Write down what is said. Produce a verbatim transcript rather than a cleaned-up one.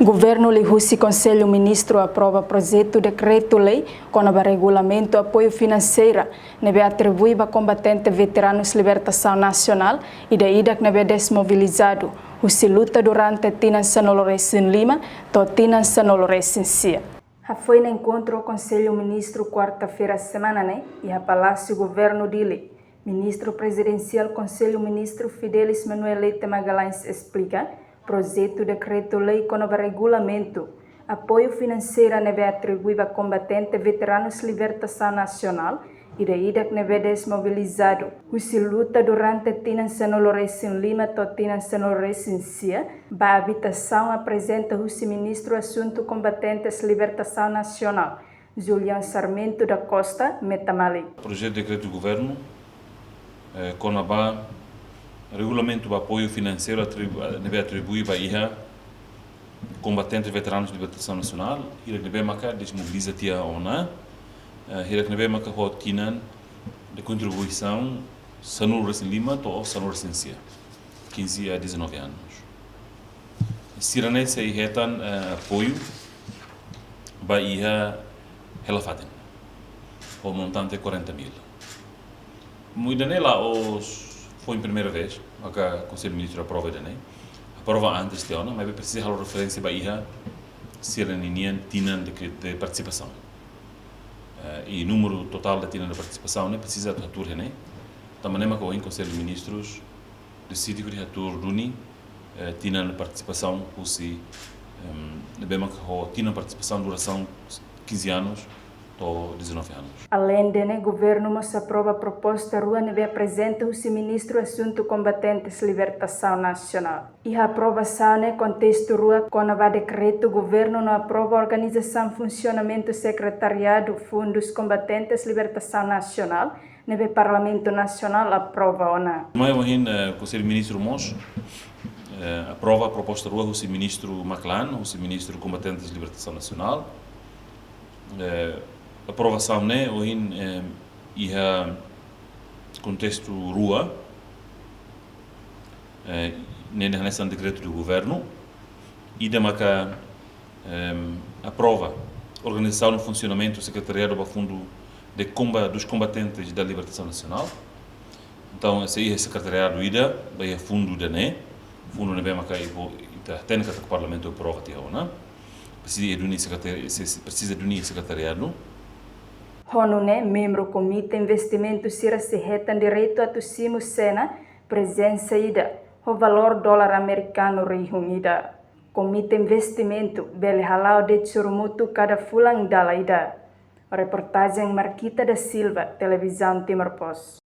Governu liuhusi Konsellu Ministru aprova projetu dekretu-lei kona-ba regulamentu apoiu finanseira ne'ebé atribui ba kombatente veteranus libertasaun nasionál ida-idak ne'ebé desmobilizadu husi luta durante tinan sanulu-resin-lima to'o tinan sanulu-resin-sia. Hafoin enkontru Konsellu Ministru kuarta-feira semana ne'e iha Palásiu Governu Dili, Ministru Prezidensiál Konsellu Ministru Fidelis Manuel Leite Magalhães esplika projetu dekretu-lei kona-ba regulamentu apoiu finanseira ne'ebé atribui ba kombatente veteranus libertasaun nasionál ida-idak ne'ebé desmobilizadu husi luta durante tinan sanulu-resin-lima to'o tinan sanulu-resin-sia ba abitasaun, aprezenta husi Ministru Asuntu Kombatentes Libertasaun Nasionál, Julião Sarmento da Costa, Metamali. Projetu dekretu governu, eh, kona-ba regulamentu ba apoiu finanseiru atribu-, ne'ebé atribui ba iha kombatente veteranus libertasaun nasionál, hirak ne'ebé maka desmobiliza tiha ona, eh, hirak ne'ebé maka ho tinan de kontribuisaun sanulu-resin-lima to'o sanulu-resin-sia, quinze a dezanove anos. Sira-ne'e sei hetan, eh, apoiu ba iha hela fatin, ho montante quarenta mil. Maibé ida-ne'e la'ós foin primeira vez maka Konsellu Ministru aprova ida-ne'e. Aprova antes tiha ona, maibé presiza halo referénsia ba iha sira-ninia tinan de, de partisipasaun. Eh, i númeru totál de tinan de partisipasaun ne'e presiza atu hatuur iha ne'e. Tanba ne'e maka ohin Konsellu Ministrus deside hodi hatuur duni, eh, tinan partisipasaun husi, em, ne'ebé maka ho tinan partisipasaun durasaun quinze anos to'o dezanove anos. Aleinde ne'e, governu mós aprova proposta rua ne'ebé aprezenta husi Ministru Asuntu Kombatentes Libertasaun Nasionál. Iha aprovasaun ne'e kontestu rua kona-ba dekretu governu no aprova organizasaun funsionamentu Sekretariadu Fundus Kombatentes Libertasaun Nasionál ne'ebé Parlamentu Nasionál aprova ona. Mai ohin, eh, Konsellu Ministru mós, eh, aprova proposta rua husi Ministru Mac Lan, husi Ministru Kombatentes Libertasaun Nasionál. Eh, aprovasaun ne'e ohin, eh, iha kontestu rua, eh, ne'e hanesan dekretu do governu, ida maka, em, aprova organizasaun no funsionamentu Sekretariadu ba Fundu de Comba-, dos Combatentes da Libertação Nacional. Entaun, sei iha sekretariadu ida, ba iha fundu ida-ne'e, fundu ne'ebé maka iha, ita hatene katak Parlamentu aprova tiha ona. Presiza duni sekretari-, se, se, presiza duni sekretariadu. Ho nune'e, membru Komité Investimentu sira sei hetan direitu atu simu sena prezensa ida ho valór dolar amerikanu rihun ida. Komité Investimentu bele hala'o de'it sorumutu kada fulan dala ida. Reportajen Marquita da Silva, Televizaun Timor Post.